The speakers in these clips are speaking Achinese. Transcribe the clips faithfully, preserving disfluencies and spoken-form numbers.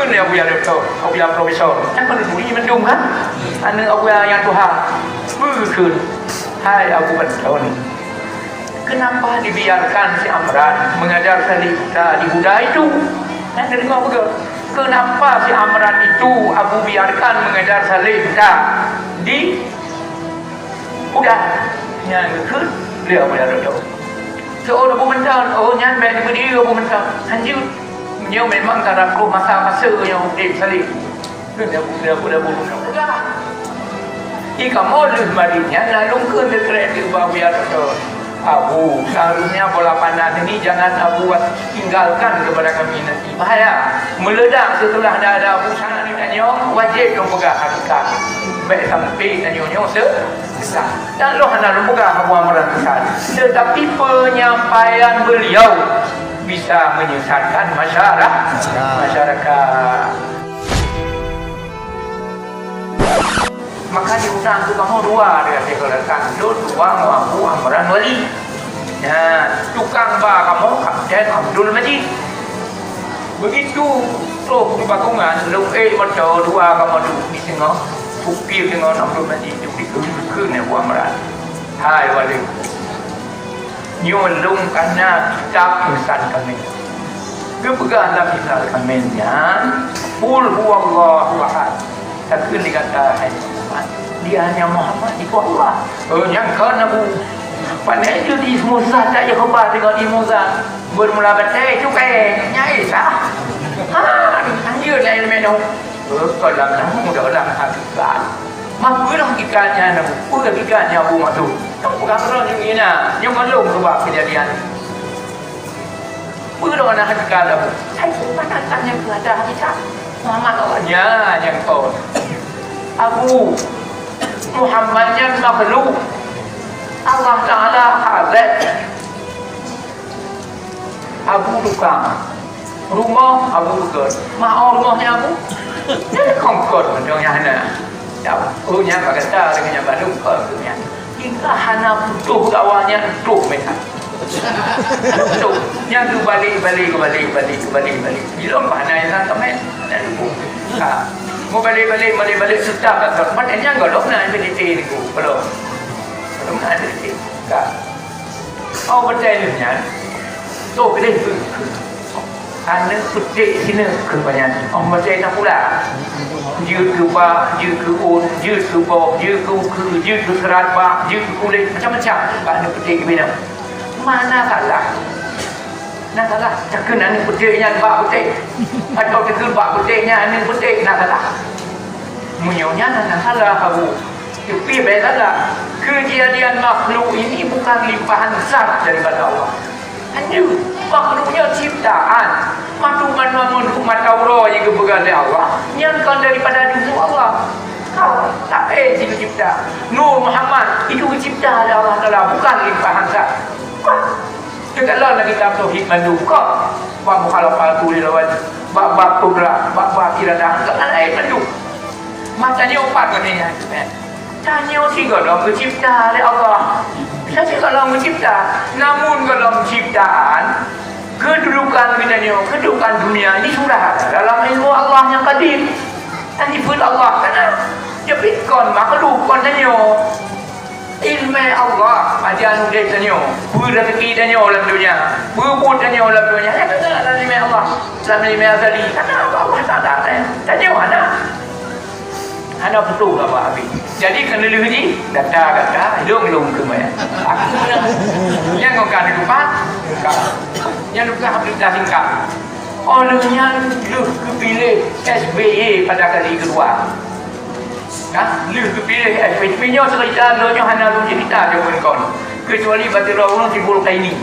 Kheun lé Abuya Doktor, Abuya Profesor, nyan keuneuk turi mandum kan? Aneuk Abuya nyang tuha. Peue kheun, "Hai Abu Banton, kenapa dibiarkan si Amran mengajar saleh buta di Huda itu?" Nyan teudeungoe beugöt. "Kenapa si Amran itu Abu biarkan mengajar saleh buta di Huda?" Nyan geukheun lé Abuya Doktor. Seuôt Abu Banton, "Oh, nyan bèk neupeudiri Abu Banton. Hanjeuet. Nyoe memang ka rab troh masa-masa nyoe udép saleh." Di kamoe lheueh marit nyan na lôn kheun teutrek keu Abuya Doktor, "Abu, seharusnya bola panas ini jangan Abu was-, tinggalkan kepada kami nanti. Bahaya. Meledak setelah dah ada Abu sana di tanyoe, wajéb lôn peugah hakikat. Bèk sampai tanyoe nyoe se-, sesat." Dan lôn hana lôn peugah Abu Amran sesat. Tetapi penyampaian beliau bisa menyesatkan masyara-, masyarakat. Maka diundang tu kamoe dua dia, dia katakan, "Lôn dua ngon Abu Amran Wali." Ya, tukang ba kamoe Kapten Abdul Majid. Begitu troh di bakongan, lôn ék moto dua kamoe duek di teungoh, Supir deungon Abdul Majid tu dikeue-keue nyan Abu Amran. "Hai Wali, nyoe lôn kana kitab insan kaméng. Geupeugah lam insan kaméng nyan, 'Qul huwallahu ahad.' Takheun di gata, hai Muhammad, dia hanya Muhammad, itu Allah." "Oh, nyan kon Abu. Pane jeuet di Musa tajak keuba deungon di Musa. Beurmula batèe cukai, nyan Isa." Ha, hanjeuet lé ileumèe nyoe. "Oh, kon lam nyan mudah lam hakikat." "Ma peue hakikat nyan, Abu? Peue hakikat nyan, Abu Maksud?" "Nyoe peugah droe nyoe na, nyoe ngon lôn keubah keujadian." "Peue droe na hakikat, Abu?" "Hai, peue na hakikat nyan, peue ada hakikat? Muhammad Allah nyan, nyan kon. Abu, Muhammad nyan makhluk. Allah Taala hazat." Abu tukang. Rumoh Abu beugöt. Ma rumoh nyan Abu? Nyan kongkot mantong nyan hana. Ya, oh, nyan bak gata deungon nyan bak lôn kon nyan. Hingga hana putôh gawa nyan, putôh meunan. Putôh. Nyan geubalek-balek, geubalek-balek, geubalek-balek. Bilom hana nyang tamé. Nyan lubong. Ha. Mau balek-balek, balek-balek, susah tak tahu. Padahal nyan golom na P D T ni, golom. Golom na P D T. Ka. Oh, beutôi lheueh nyan, toh keudeh beuh. Aneuk peuték sineuk keu banyan. Oh, beutôi na pula. Jeuet keu bak, jeuet keu ôn, jeuet keu boh, jeuet keu ukeue, jeuet keu seurat bak, jeuet keu kulét, macam-macam bak aneuk peuték bidang. Ma na salah? Na salah. Takheun aneuk peuték nyan bak peuték. Atawa takheun bak peuték nyan aneuk peuték, na salah? Meunyoe nyan hana salah, Abu. Tapi beda lah. Kejadian makhluk ini bukan limpahan zat daripada Allah. Hanya makhluknya ciptaan. Matu manusia mandum mata uroe yang geupeugah oleh Allah. Nyan kon daripada dulu Allah. Ka, tak eh cipta. Nur Muhammad itu dicipta oleh Allah Taala, bukan limpahan zat. Teukalon lagèe kitab tauhid mandum ka. Bab mukhalafah tu lawan, bab-bab kudrat, bab-bab iradah, ka laén mandum. Mata nyoe pat keuneuk nyan. Tanyoe sigohlom geucipta lé Allah. Bisa sigohlom geucipta, namun gohlom ciptaan, keududukan geutanyoe, keududukan dunia ini sudah ada dalam ilmu Allah nyang kadim. Dan dibeuet Allah kana. Tapi kon makhluk, kon tanyoe. Ileumèe Allah, pajan udép tanyoe, peue raseuki tanyoe lam donya, peue buet tanyoe lam donya, nyan ka lam ileumèe Allah, lam ileumèe azali. Kana Allah Taala tanyoe hana. Hana putôh gaba habéh. Jadi, keuneulheueh jih, gata-gata, lôn-lôn keuh meunan. Aku meunan. Nyang ngon ka neutupat, ka. Nyang neupeugah Abdul Dah Singkat. Oh lheueh nyan lheueh geupiléh S B Y pada kali keudua. Nah, lheueh geupiléh S B Y. Tapi nyoe cerita lôn nyoe hana lôn cerita jameun kon. Kecuali bateue ureueng si Bulkaini.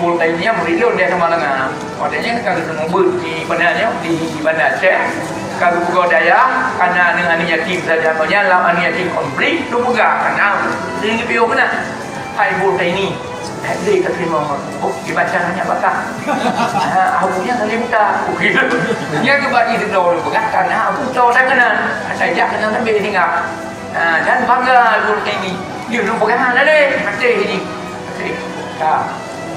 Bulkaini nyan murit lôn di Samalanga. Watèe nyan ka geuseumeubeuet di Banda nyoe, di Banda Aceh. Ka geupeugoe dayah, kana aneuk-aneuk yatim sajan. Nyan lam aneuk yatim konflik, lôn peugah, kana aneuk yatim piôh keunan. Hai Bulkaini, eh, lé ka teurimong. Oh, dibaca nyan bakah. Ha, Abu nyan saléng buta. Oh, gitu. Nyan keuh bak jih sidroe lôn peugah, kana Abu toe that keunan. Asai jak keunan sampai singgah. Ha, dan bangga Abu Taimi. Dia lôn peugah, "Hana lé, maté jih." Maté. Ha.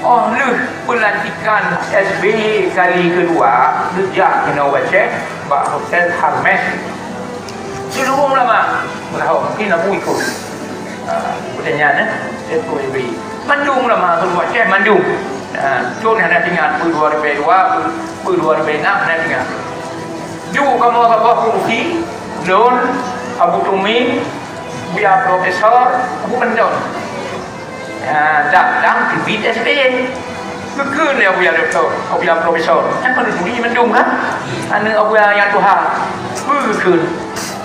Oh lheueh peulantikan S B Y kali keudua, geujak keunoe u Aceh bak Hotel Hermes. Seuluruh ulama, meuhom, mungkin Abu ikot. Ha, bukan nyan, eh. Ikot S B Y. Mandum ulama keudua Aceh, mandum. Ha, tu hana ingat, peue dua ribu dua, peue, peue dua ribu enam, hana ingat. Ju kamoe saboh kursi, lôn, Abu Tumin, Buya Profesor, Abu Penton. Ha, datang teubiet S B Y. Geukheun lé Abuya Doktor, Abuya Profesor. Nyan keuneuk turi mandum kan? Aneuk Abuya nyang tuha. Geukheun,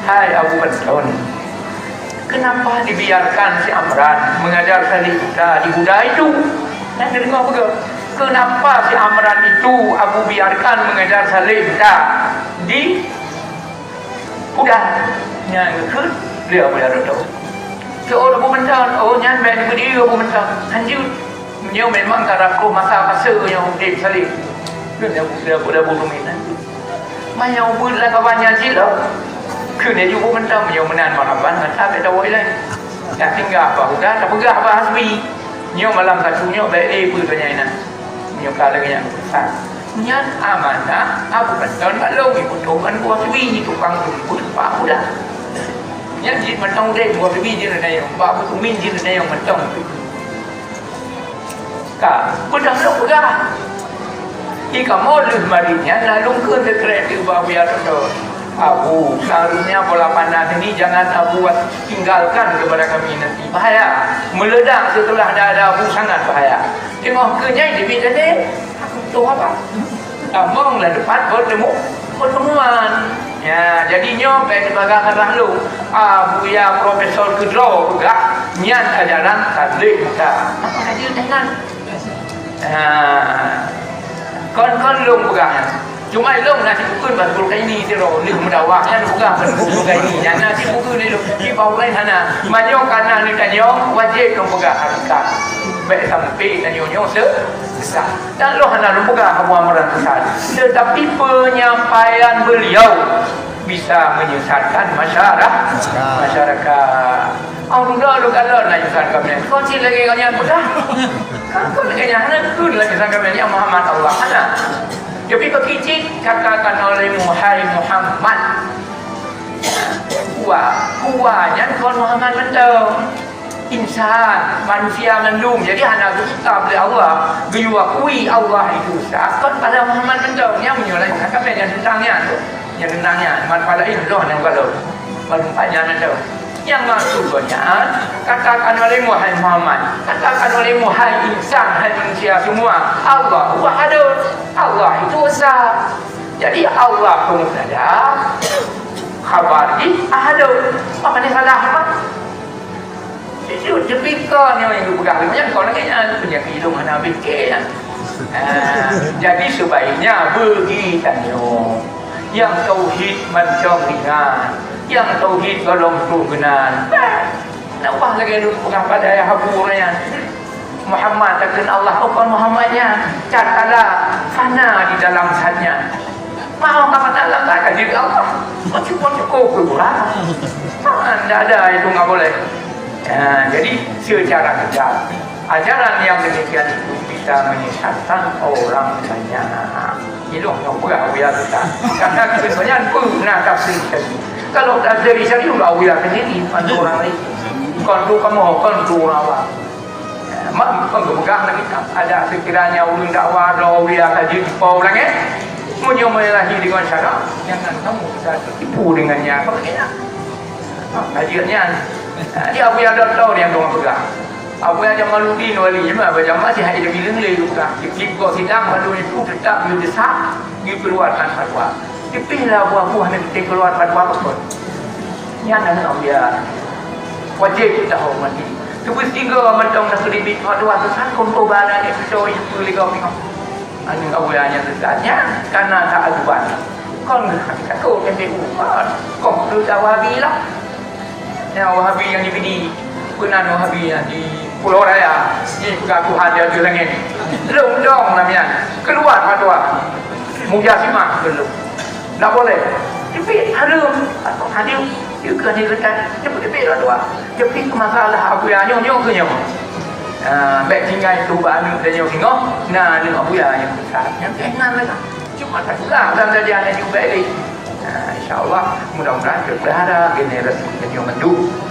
"Hai Abu Penton, kenapa dibiarkan si Amran mengajar salib buta di Buddha itu?" Nyan geudeungoe peugah, "Kenapa si Amran itu Abu biarkan mengajar salib buta di Buddha?" Nyan geukheun lé Abuya Doktor. Keu Abu Penton, "Oh, nyan bèk neubri Abu Penton. Hanjeuet. Nyoe memang karab ploh masa masa nyang udeb saleb." Kheun lé Abu, lé Abu, lé Abu Tumin nyan. "Meunyoe beuet lam kawan nyan cit lom," kheun lé Abu Penton, "meunyoe meunan marhaban, maka bèk tawoe ilèe. Dak tinggai bak Buddha, tapeugah bak Hasbi. Nyoe malam sabtu nyoe bèk lé peue tanyong inan." Nyoe ka lagèe nyan peusan. Nyan amanah Abu Penton bak lôn, jipeutoh ngon Abu Hasbi, tukang teumpue bak Buddha. Nyan jeuet mantong udeb, Abu Hasbi jeuet neutanyong, bak Abu Tumin jeuet neutanyong mantong. Ka, beudôh lôn peugah. Di kamoe lheueh marit nyan, lalu kheun teukrek ubak Abuya Doktor. "Abu, seharusnya bola panas ini jangan Abu tinggalkan kepada kami nanti. Bahaya. Meledak setelah dah ada Abu sangat bahaya." Teungoh keu nyan teubiet tadi, aku tuh apa? Tamong lam teumpat bertemu, pertemuan. Ya, jadi nyoe bèk teupeugah salah lôn. Abuya Profesor keudroe peugah, nyan ajaran tabligh buta. Apa saja dengan? Ha. Kon-kon lôn peugah nyan. Cuma lôn na sibukon bak Zulkarnaini sidroe, lheueh meudakwah nyan peugah bak Zulkarnaini. Nyan na sibukon lé lôn, di bak laén hana. Meunyoe kana neutanyong, wajéb lôn peugah hakikat. Bèk sampai tanyong nyoe se-, sesat. Dan lôn hana lôn peugah Abu Amran sesat. Tetapi penyampaian beliau bisa menyesatkan masyara-, masyarakat. Oh, dudoe lôn kalon laju sangka meunan. Kon cit lagèe nyan peugah. Kon lagèe nyan hana kheun laju sangka meunan, "Ya Muhammad Allah." Hana. Tapi pakicik katakan olehmu, "Hai Muhammad." Kuwa, kuwa nyan kon Muhammad mantong. Insan, manusia mandum. Jadi hana geukitab lé Allah, geuyue akui Allah itu esa, kon pada Muhammad mantong. Nyan meunyoe laén, hana kapai nyan teuntang nyan. Nyan teuntang nyan, mat pada ilmu nyan kalau. Baru empat nyan mantong. Nyang maksud geuh nyan, katakan olehmu, hai Muhammad, katakan olehmu, hai insan, hai manusia semua, Allahu ahadun. Allah itu esa. Jadi Allah pun ada, khabar jih ahadun. Apa ni salah apa? Jujur, jipika nyoe nyang geupeugah lé nyan, kon lagèe nyan, penyakit ilong hana habéh kèe nyan. Ah, jadi sebaiknya bagi tanyoe nyang tauhid mantong ringan, nyang tauhid golom troh geunan. Bah, na ubah lagèe lôn peugah bak dayah Abu nyan. Muhammad takheun Allah, oh, kon Muhammad nyan, tatkala fana di dalam zat nyan. Mau ka mata Allah, tak ka jadi Allah. Cukup-cukup ke kurang. Tidak ada itu, nggak boleh. Nah, jadi secara tegas, ajaran yang demikian itu bisa menyesatkan orang banyak. Ilong nyang peugah Abuya Sultan. Karena kebetulan pun pernah tafsir tadi. Kalau tafsir syar'i, ulah Abuya sendiri, bantu orang lain. Bukan tu kamu, bukan tu orang awam. Mak, bukan geupeugah lagi, ada sekiranya ureueng dakwa droe Abuya ka jeuet po ureueng, eh? Meunyoe meulahi deungon syarak, jangan kamu bisa tertipu dengannya. Apa kata dia? Ha, ka jeuet nyan. Ha, dia Abuya Doktor nyang dong peugah. Abuya Jamaluddin Wali, cuma Abuya Jamal si hai lebih lengkap peugah. Di klik kok sidang, lalu itu tetap didesak, dikeluarkan fatwa. Tapi lah buah-buah ni kita keluar fatwa apa? Nyan aneuk Abuya. Wajib kita hormati. Tapi tiga mantong dah sedikit fatwa tu sangkong tu barang ni kita itu liga tengok. Aneuk Abuya nyan sesat nyan karena tak aduan. Kon takut kan dia bukan. Kong tu dah Wahabi lah. Yang Wahabi yang di Pidie, peunan Wahabi yang di Pulau Raya, ni peugah Tuhan di ateueh langét. Lôn dong namian, keluar fatwa. Mujasimah belum. Tak boleh. Tapi haram. Haram. Dia kena dilekat. Dia boleh bela dua. Tapi masalah Abuya nyoe, nyoe ke nyoe. Ah, bèk tinggai tuba aneuk tanyoe singoh, na aneuk Abuya nyang besar, nyang teuingat lagèe. Cuma tak pula dalam saja aneuk jubah lé. Ah, insya Allah, mudah-mudahan berharap generasi tanyoe mandum.